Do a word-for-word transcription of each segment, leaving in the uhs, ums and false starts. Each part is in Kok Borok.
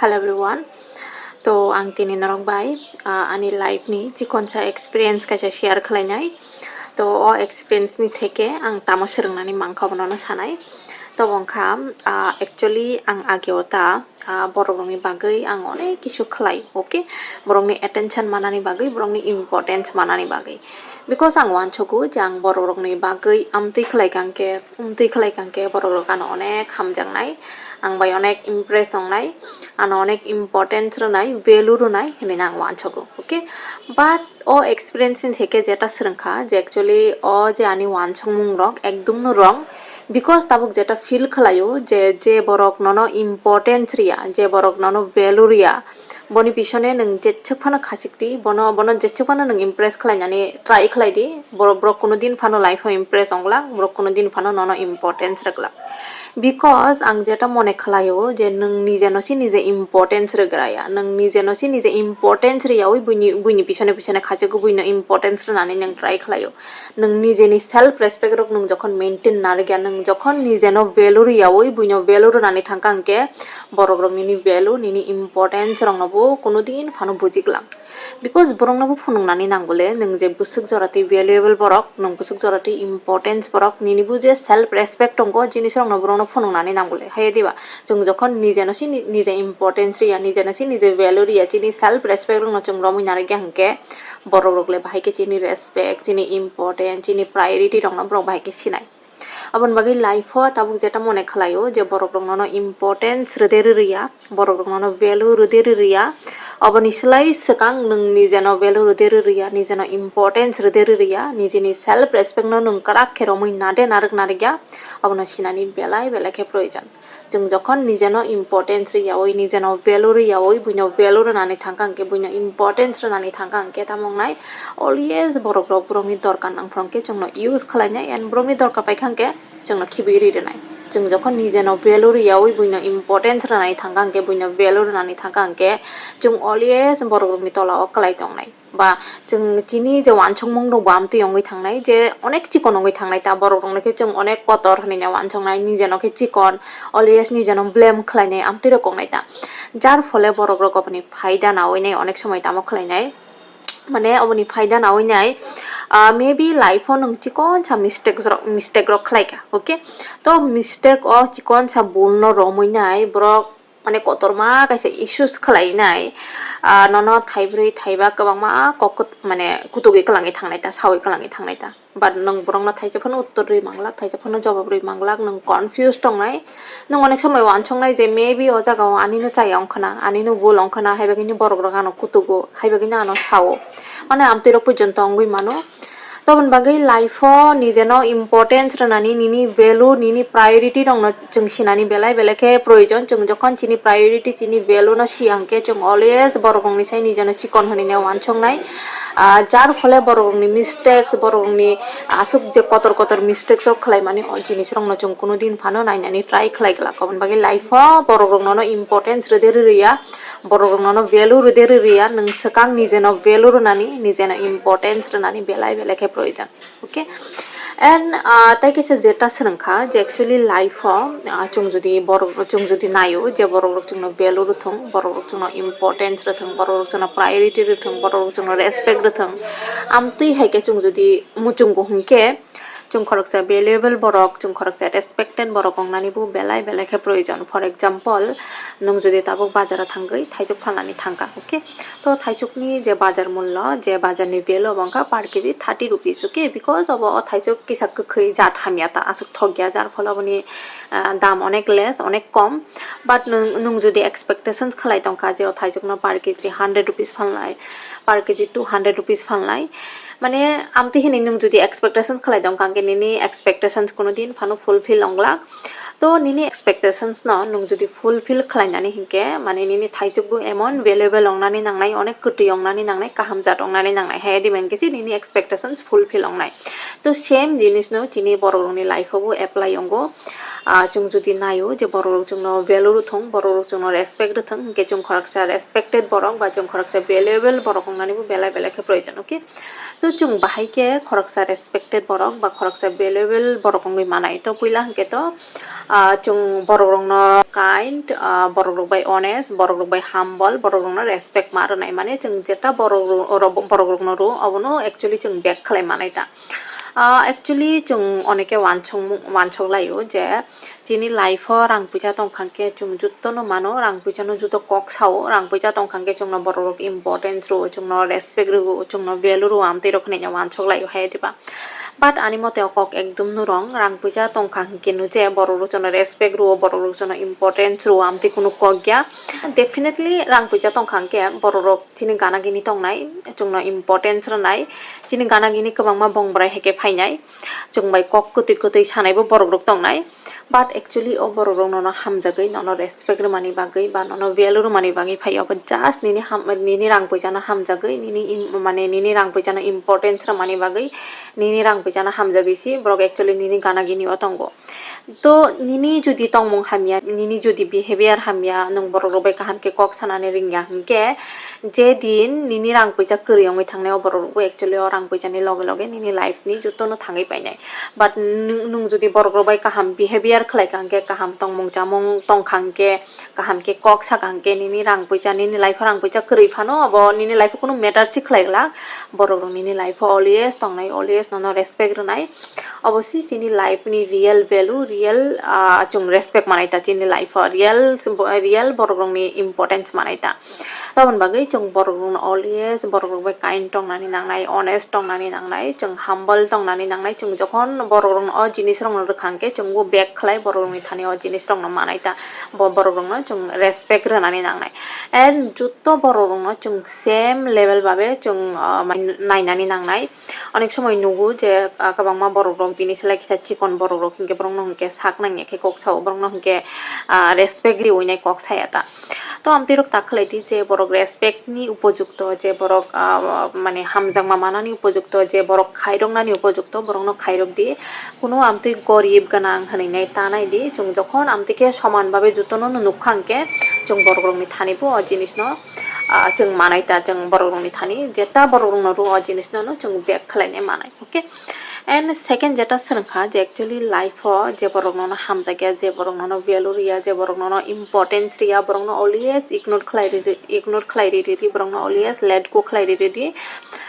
Hello everyone. To ang tini norok bai, ah, ani life ni chikonsa experience kaisa share khlainai. To o experience ni theke ang tamo swrwngnani mankha abono sanai. To wngkha, ah, actually ang ageo ta, ah, borok rokni bagwi ang onek kisu khlai, okay? Borokni attention manani bagwi, borokni importance manani bagwi. Because ang uansogo je ang borok rokni bagwi amtwi khlai kha hwnkhe, umtwi khlai kha hwnkhe borok rok ano onek hamjaknai, ang bai onek impress wngnai, ano onek importance rwnai, value rwnai hinwi ang uansogo, okay? But o experience ni theke jeta swrwngkha je actually o je ani uansukmung rok ekdom no wrong, because tabuk jeta feel khlaio je, je borok nono importance riya, je borok nono value riya, boni pisone nwng jechuk phano khachikdi, bono, bono jechuk phano nwng impress khlainani try khlaidi, borok, borok kuno din phano life o impress wnglak, borok kuno din phano nono importance rwglak. Because ang jeta mone khlaio je nwng nijeno se nije importance rwgraya, nwng nijeno se nije importance riyaui buini, buini pisone pisone khachigwi buino importance rwnani nwng try khlaio. Nwng nijeni self respect rok nwng jokhon maintain narwkya, nwng jokhon nijeno value riyaui buino value rwnani thangkha hwnkhe borok rok nini value, nini importance rokno bo kuno din phano bujigwlak. Because borokno bo phunuknani nang bole, nwng je bwswk jora twi valuable borok, nwng bwswk jora twi importance borok, nini bo je self respect tongo, jinis rokno borokno phunuknani nang bole. Haye diba? Chwng jokhon nijeno se ni-, nije importance riya, nijeno se nije value riya, chini self respect rokno chwng romwi narwkya hwnkhe, borok rok le bahai khe chini respect, chini importance, chini priority rokno borok bahai khe sinai. Aboni bagwi life o tabuk jeta mone khlaio je borok rok nono importance rwde rwriya, borok rok nono value rwde rwriya. Oboni slai swkang nwng nijeno value rwde rwriya, nijeno importance rwde rwriya, nijeni self respect no nwng kwrak khe romwi nade narwk narwkya, abono sinani belai belai khe proyojon. Chwng jokhon nijeno importance riyaui, nijeno value riyaui, buino value rwnani thangkha hwnkhe, buino importance rwnani thangkha hwnkhe, tamo wngnai always borok rok borokni dorkar nangphru hwnkhe chwngno use khlainai, and borokni dorkar paikha hwnkhe chwngno khibiui ri rwnai. Chwng jokhon nijeno value riyaui, buino importance rwnani thangkha hwnkhe, buino value rwnani thangkha hwnkhe, chwng always borok rokni tola o kwlai tongnai. Ba chwng chini je uansukmung rok bo amtwi wngwi thangnai, je onek chikon wngwi thangnai ta, borok rokno khe chwng onek kotor hinwi uansuknai, nijeno khe chikon, always nijeno blame khlainai, amtwi rok wngnai ta. Jar phole borok rok oboni phaida naui nai onek somoi tamo khlainai, mane oboni phaida naui nai, ah, maybe life o nwng chikon sa mistake rok, mistake rok khlai kha, okay? To mistake o chikon sa bul no romwi nai borok mane kotorma kaisa issues khlainai, ah, nono thaibrwi thaiba kwbangma kok kut-, mane kutugwi kwlangwi thangnai ta, saui kwlangwi thangnai ta. But nwng borokno thaisa phano uttor rwi manglak, thaisa phano jawab rwi manglak, nwng confuse tongnai. Nwng onek somoi uansuknai je maybe o jaga o anino chaya wngkhana, anino bul wngkhana, haibagwino borok rok ano kutugo, haibagwino ano sao. Mane amtwi rok porjonto wngwi mano. Toboni bagwi life o nijeno importance rwnani, nini value, nini priority rokno chwng sinani belai belai khe proyojon. Chwng jokhon chini priority, chini value no siya hwnkhe chwng always borok rokni sai nijeno chikon hinwi uansuknai. Ah, jar phole borok rokni mistakes, borok rokni aswk je kotor kotor mistakes rok khlaimani, o jinis rokno chwng kuno din phano nainani try khlai glak. Oboni bagwi life o borok rokno importance rwde rwriya, borok rokno value rwde rwriya, nwng swkang nijeno value rwnani, nijeno importance rwnani belai belai khe proyojon. Okay? And, ah, tai kaisa jeta swrwngkha je actually life o, ah, chwng jodi borok, chwng jodi naio je borok rok chwngno value rwthwng, borok rok chwngno importance rwthwng, borok rok chwngno priority rwthwng, borok rok chwngno respect rwthwng, amtwi hai khe chwng jodi muchungo hwnkhe, chwng khoroksa valuable borok, chwng khoroksa respected borok wngnani bo belai belai khe proyojon. For example, nwng jodi tabuk bazar o thangwi thaisuk phalnani thangkha, okay? To thaisukni je bazar mullo, je bazarni value obo wngkha per kg thirty rupees, okay? Because obo o thaisuk kisa kwkhwi jat hamya ta, aswk thokya, jar phole oboni, ah, dam onek less, onek kom. But nwng, nwng jodi expectations khlai tongkha je o thaisukno per kg hundred rupees phalnai, per kg two hundred rupees phalnai, mane amtwi hinwi nwng jodi expectations khlai tongkha hwnkhe nini expectations kuno din phano fulfill wnglak. To nini expectations no nwng jodi fulfill khlainani hinkhe, mane nini thaisuk bo emon valuable wngnani nangnai, onek kwtwi wngnani nangnai, kaham jat wngnani nangnai, hai di mankhe se nini expectations fulfill wngnai. To same jinis no chini borok rokni life o bo apply wngo. Ah, chwng jodi naio je borok rok chwngno value rwthwng, borok rok chwngno respect rwthwng, hinkhe chwng khoroksa respected borok ba chwng khoroksa valuable borok wngnani bo belai belai khe proyojon, okay? To Chwng bahai khe khoroksa respected borok ba khoroksa valuable borok wngwi manai. To puila hwnkhe to, ah, chwng borok rokno kind, ah, borok rok bai honest, borok rok bai humble, borok rokno respect ma rwnai. Mane chwng jeta borok ro-, ro-, borok rokno rwo, obono actually chwng back khlai manai ta. Ah, actually chwng oneke wansong, wansok laio je, chini life o rang puisa tongkha hwnkhe chwng jotono mano, rang puisano joto kok sao, rang puisa tongkha hwnkhe chwngno borok rok importance rwo, chwngno respect rwo, chwngno value rwo, amtwi rok hinwi wansok laio hai diba. But ani mote o kok ekdom no wrong, rang puisa tongkha hwnkhe no je borok rok chwngno respect rwo, borok rok chwngno importance rwo, amtwi kunu kok ya. Definitely rang puisa tongkha hwnkhe borok rok chini gana gini tongnai, chwngno importance rwnai, chini gana gini kwbangma bong bwrai hai khe phainai, chwng bai kok kwtwi kwtwi sanaibo borok rok tongnai. But actually o borok rok nono hamjagwi, nono respect rwmani bagwi ba nono value rwmani bagwi phai, obo just nini ham-, nini rang puisano hamjagwi, nini im-, mane nini rang puisano importance rwmani bagwi, nini rang puisano hamjagwi si borok actually nini gana gini o tongo. To nini jodi tongmung hamya, nini jodi behavior hamya, nwng borok rok bai kaham khe kok sanani ringya hwnkhe, je din nini rang puisa kwrwi wngwi thangnai, o borok rok bo actually o rang puisani loge loge nini life ni jotono thangwi painai. But nwng, nwng jodi borok rok bai kaham behavior khlai kha hwnkhe, kaham tongmung chamung tong kha hwnkhe, kaham khe kok sa kha hwnkhe, nini rang puisa, nini life o rang puisa kwrwi phano obo nini life o kunu matter si khlai glak. Borok rok nini life o always tongnai, always nono respect rwnai. Obo si chini life ni real value, real, ah, chwng respect manai ta chini life o, real, real borok rok ni importance manai ta. Aboni bagwi chwng borok rokno always borok rok bai kind tongnani nangnai, honest tongnani nangnai, chwng humble tongnani nangnai. Chwng jokhon borok rokno o jinis rokno rwkha hwnkhe chwngbo back khlai borok rokni thani o jinis rokno manai ta. Bo borok rokno chwng respect rwnani nangnai. And joto borok rokno chwng same level babe chwng, ah, mai-, nainani nangnai. Onek somoi nugo je, ah, kwbangma borok rok bini slai kisa chikon borok rok hinkhe borokno hinkhe sak nangya khe kok sao, borokno hinkhe, ah, respect riwi nai kok saya ta. To amtwi rok ta khlai di je borok respect ni upojukto, je borok, ah, mane hamjakma manani upojukto, je borok khairoknani upojukto, borokno khairok di. Kuno amtwi gorib gwnang hwnwi nai ta nai di. Chwng jokhon amtwi khe soman babe jotono no nuk kha hwnkhe chwng borok rokni thani bo o jinisno, ah, chwng manai ta, chwng borok rokni thani jeta borok rokno rw o jinisno no chwng back khlai nai manai. Okay, and second jeta swrwng kha je actually life o je borok nono hamjakya, je borok nono value riya, je borok nono importance riya, borok no always ignore khlai ri, ignore khlai ri, ri, ri, borok no always let go khlai ri, ri, ri.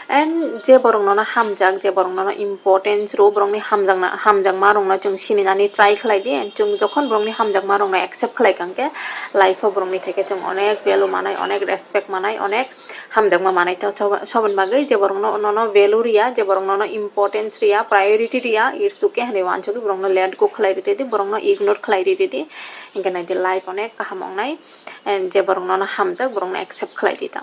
And je borok nono hamjak, je borok nono importance rw, borok ni hamjakna, hamjakma rok no chwng sininani try khlai di, and chwng jokhon borok ni hamjakma rok no accept khlai kha hwnkhe life o borok ni theke chwng onek value manai, onek respect manai, onek hamjakma manai. To sob-, soboni bagwi je borok no, nono value riya, je borok nono importance riya, priority riya, it's okay hwnwi uansugwi borok no let go khlai ridi, borok no ignore khlai ridi, hinkhe nai di life onek kaham wngnai. And je borok nono hamjak, borok no accept khlai di ta.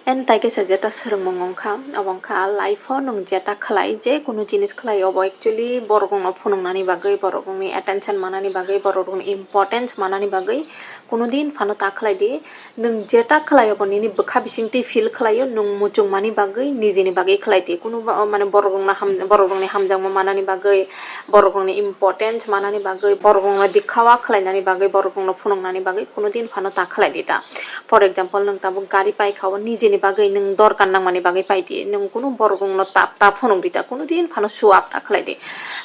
And tai kaisa jeta swrwngmung wngkha, abo wngkha life o nwng jeta khlai, je kunu jinis khlai, obo actually borok rokno phunuknani bagwi, borok rokni attention manani bagwi, borok rokni importance manani bagwi, kunu din phano ta khlai di. Nwng jeta khlai obo nini bwkha bisingtwi feel khlaio, nwng muchungmani bagwi, nijini bagwi khlai di. Kunu ba-, mane borok rokno ham-, borok rokni hamjakma manani bagwi, borok rokni importance manani bagwi, borok rokno dikhawa khlainani bagwi, borok rokno phunuknani bagwi kunu din phano ta khlai di ta. For example, nwng tabuk gari pai kha, o nijeni bagwi nwng dorkar nangmani bagwi pai di, nwng kunu borok rokno tap tap phunuk di ta, kunu din phano show up ta khlai di.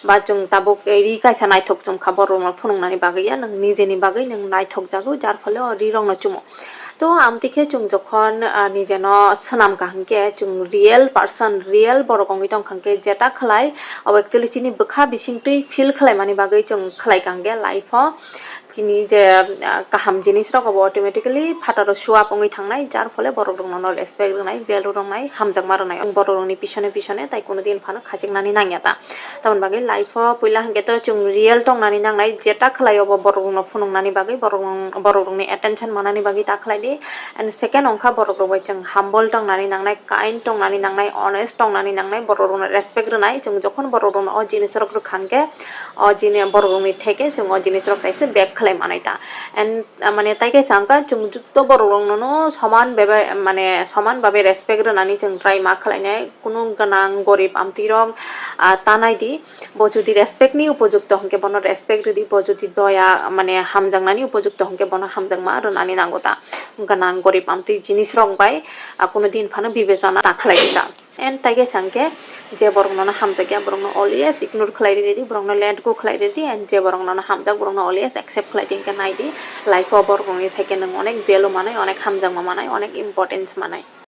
Ba chwng tabuk ri kaisa naithok chwng kha, borok rokno phunuknani bagwi ya, nwng nijeni bagwi nwng naithok jago, jar phole o ri rokno chumo. To amtwi khe chwng jokhon, ah, nijeno swnam kha hwnkhe chwng real person, real borok wngwi tong kha hwnkhe jeta khlai, abo actually chini bwkha bisingtwi feel khlaimani bagwi chwng khlai kha hwnkhe life o. Chini je, ah, kaham jinis rok obo automatically phataro show up wngwi thangnai, jar phole borok rok nono respect rwnai, value rwnai, hamjakma rwnai, borok rokni pisone pisone tai kunu din phano khachiknani nangya ta. Tamoni bagwi life o puila hwnkhe to chwng real tongnani nangnai, jeta khlai obo borok rokno phunuknani bagwi, borok rok, borok rokni attention manani bagwi ta khlai di. And second wngkha borok rok bai chwng humble tongnani nangnai, kind tongnani nangnai, honest tongnani nangnai, borok rokno respect rwnai. Chwng jokhon borok rokno o jinis rok rwkha hwnkhe, o jini-, borok rokni theke chwng o jinis rok kaisa back khlai manai ta. And, ah, mane tai kaisa wngkha, chwng joto borok rokno no soman bebe, mane soman babe respect rwnani chwng try ma khlainai. Kunu gwnang gorib amtwi rok, ah, ta nai di. Bo jodi respect ni upojukto hwnkhe bono respect rwdi, bo jodi doya, mane hamjaknani upojukto hwnkhe bono hamjakma rwnani nango ta. Gwnang gorib amtwi jinis rok bai, ah, kunu din phano bibechona ta khlai di ta. And tai kaisa hwnkhe je borok nono hamjakya, borokno always ignore khlai ridi, borokno let go khlai ridi, and je borok nono hamjak, borokno always accept khlai di, hwnkhe nai di, life o borok rokni theke nwng onek value manai, onek hamjakma manai, onek importance manai.